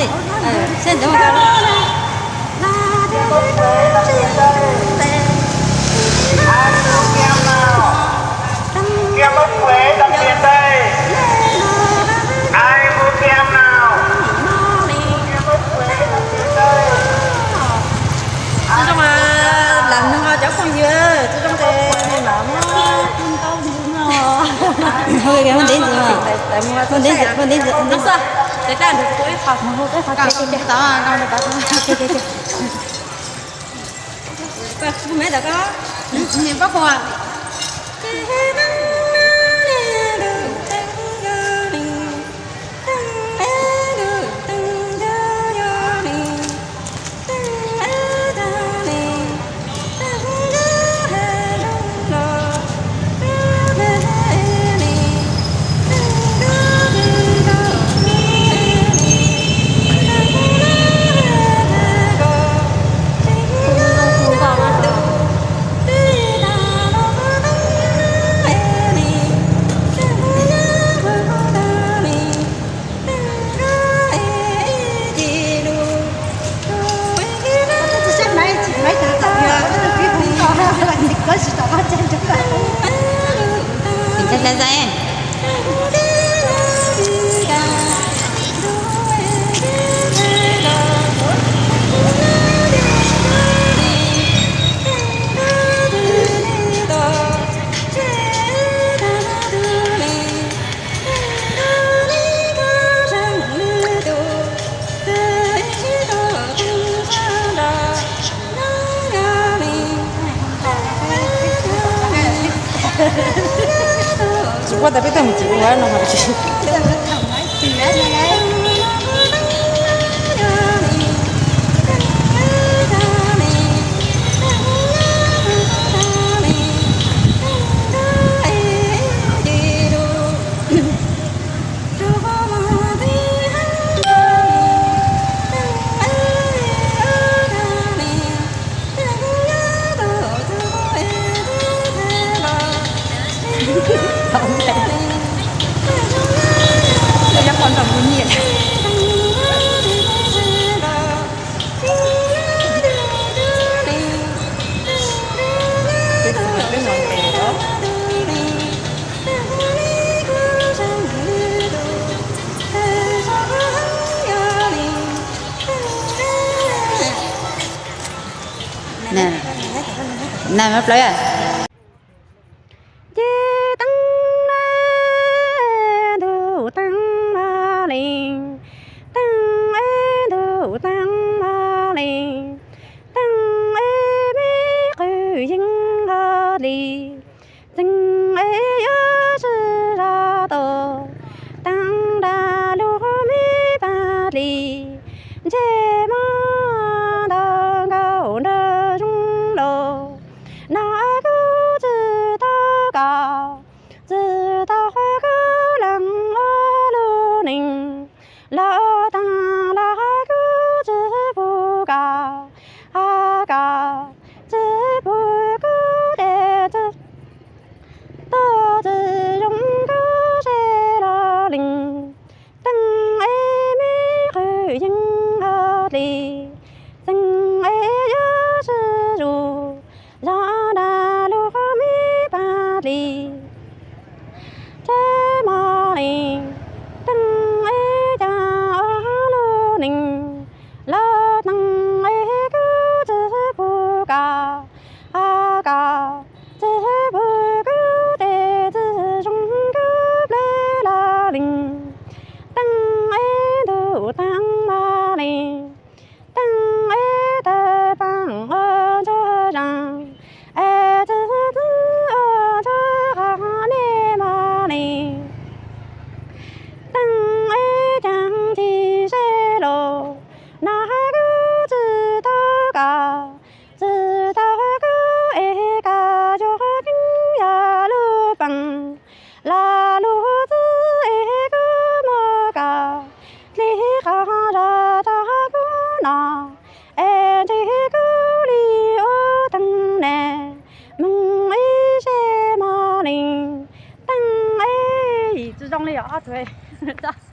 Seb ntawd mas. Ai mus kiag no, kiag Moob Kuev tam pliag ntej. Ai mus kiag no. Zoo, lam nug cov phooj ywg, zoo tes mam muab ntau ntau no. Hu ntev ntxiv, hu ntev ntxiv, hu ntev ntxiv. Kuv me tau ko, kuv me tau ko. Tsis paub tas peb tau mus tsis ua no. Naj mab plawv. Ces teeb le ntug teeb la li, teeb e ntug teeb la li, teeb e me qw yeej nqa li, teeb e yuav tsis zam tau, teeb nrag lub me paj li, ntsej muag ntau nkaus nrawm zoo los. Nag kuv tsis tau koj, tsis tau koj leej ua lub neej, los tag los kuv tsis pub koj, koj tsis pub kuv ces tsis tau tsis zoo kuv seb los li. Teeb e me qw yeej nqa li, teeb e yuav tsis zus, zam nrag lub me paj li, ntsej muag li, teeb e cas ua lub neej, los teeb e kuv tsis pub koj, koj tsis pub kuv ces tsis zoo kuv ple los li. Teeb e ntug teeb la li, teeb e tawg paam ua ntsuag zam, es txiv txiv ua ntsuag qab nej mog li. Teeb e cas ncig seb los, nag kuv tsis tau koj, tsis tau kuv es koj yuav keeb yog lub peem, los lub txiv es kuv muab koj dlib qab zog rau kuv noj, es ntsib kuv li ua teeb ne, moog ib seb mog li. Teeb e, tsis zoo li os ob tug.